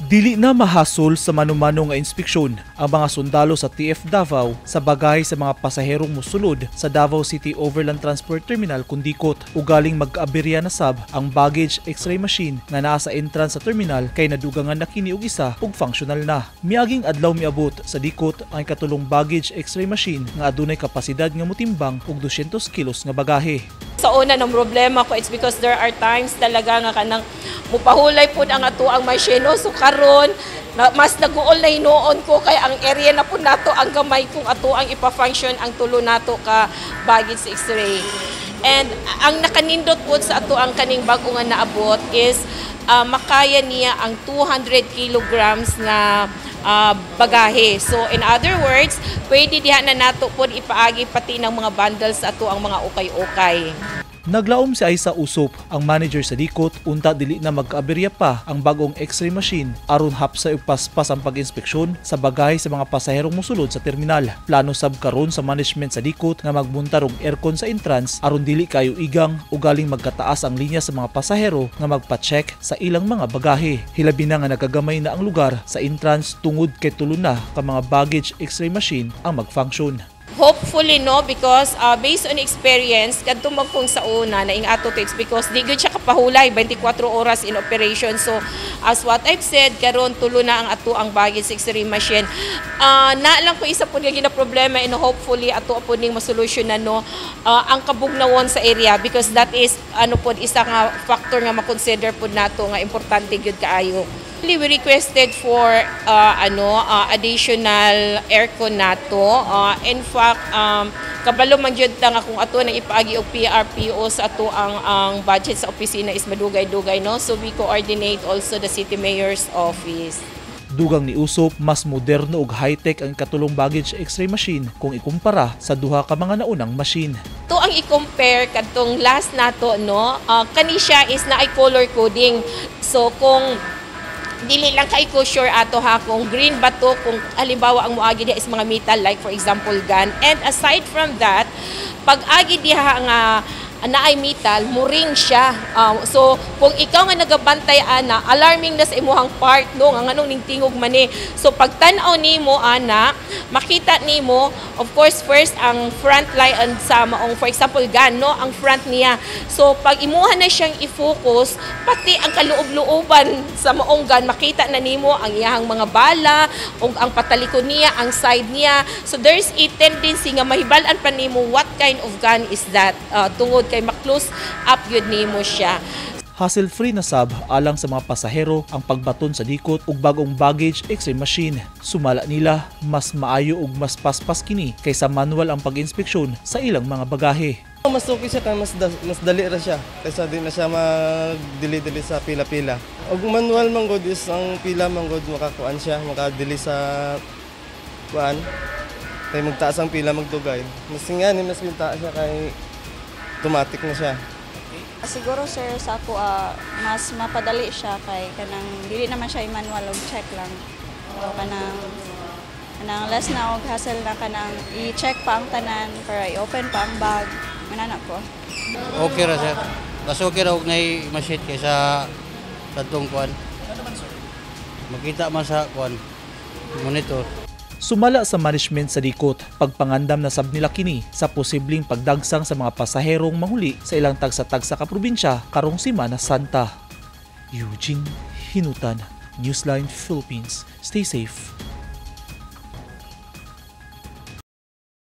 Dili na mahasol sa mano-mano nga inspeksyon ang mga sundalo sa TF Davao sa bagahe sa mga pasaherong musulod sa Davao City Overland Transport Terminal kun dikot. Ugaling mag-aberya na sab ang baggage x-ray machine nga naa sa entrance sa terminal kay nadugangan na kini og isa ug functional na. Miaging adlaw miabot sa dikot ang ikatulong baggage x-ray machine nga adunay kapasidad nga motimbang og 200 kilos nga bagahe. Sa una ng problema ko, it's because there are times talaga nga kanang mupahulay pud ang ato ang machine, no? So karon na, mas naguol na hinuon ko kay ang area na pud nato ang gamay kung ato ang ipa-function ang tulo nato ka baggage x-ray. And ang nakanindot pud sa ato ang kaning bag-o nga naabot is makaya niya ang 200 kilograms na bagahe. So in other words, pwede diha na nato pod ipaagi pati ng mga bundles ato ang mga ukay-ukay. Naglaom si Aisa Usop, ang manager sa dikot, unta dili na magkaaberya pa ang bagong x-ray machine aron hapsay ug paspas ang pag-inspeksyon sa bagahe sa mga pasaherong mosulod sa terminal. Plano sab karon sa management sa dikot nga magmuntar og aircon sa entrance aron dili kayo igang ugaling magkataas ang linya sa mga pasahero nga magpa-check sa ilang mga bagahe. Hilabi na nga nagagamay na ang lugar sa entrance tungod kay tulo na ka mga baggage x-ray machine ang mag-function. Hopefully, no, because based on experience kadto magkong sa una na ing ato to, it's because di gyud siya kapahulay 24 oras in operation. So as what I've said, karon tulo na ang ato ang baggage x-ray machine. Na lang ko isa po nga gina problema and hopefully ato po ning masolusyonan na, no, ang kabugnawon sa area, because that is ano pod isa nga factor nga ma-consider pod nato nga importante gyud kaayo. We requested for ano additional aircon nato. In fact, kabalo man gyud ta nga kung ato nang ipaagi og PRPO sa ato ang budget sa opisina is madugay-dugay, no. So we coordinate also the city mayor's office. Dugang ni Usop, mas moderno ug high-tech ang katulong baggage x-ray machine kung ikumpara sa duha ka mga naunang machine. To ang i-compare kadtong last nato, no, kani siya is naay color coding. So kung dili lang kay ko sure ato ha kung green ba to kung halimbawa ang moagi diha is mga metal, like for example gun. And aside from that, pag agi diha nga naay metal, muring siya. So kung ikaw nga nagabantay ana, alarming na sa imuhang part, no, nga nganong ning tingog man ni. So pag tan-aw nimo ana, makita nimo of course first ang front light and sa maong, for example, gun, no, ang front niya. So pag imuha na siyang i-focus, pati ang kaloob-looban sa maong gun makita na nimo ang iyahang mga bala ug ang patalikod niya, ang side niya. So there's a tendency nga mahibal-an pa nimo what kind of gun is that tungod kay ma-close up yun nimo siya. Hassle-free na sab alang sa mga pasahero ang pagbaton sa dikot og bagong baggage x-ray machine. Sumala nila, mas maayo ug mas paspas kini kaysa manual ang pag-inspeksyon sa ilang mga bagahe. Mas okay siya kay mas dali ra siya kaysa di na siya magdili-dili sa pila-pila. Og manual man gud is ang pila man gud makakuan siya, makadili sa kuan. Kay magtaas ang pila, magdugay. Mas nga ni mas minta siya kay automatic na siya. Siguro, sir, sa ako mas mapadali siya kay kanang dili naman siya i-manual og check lang. O kanang less na og hassle na kanang i-check pa ang tanan para i-open pa ang bag. Manana po. Okay ra, sir. Mas okay ra og nay machine kaysa kadtong kuan. Makita man sa kuan monitor. Sumala sa management sa dikot, pagpangandam na sab nila kini sa posibleng pagdagsang sa mga pasaherong mahuli sa ilang tagsa-tagsa ka probinsya karong Semana Santa. Eugene Hinutan, Newsline Philippines. Stay safe.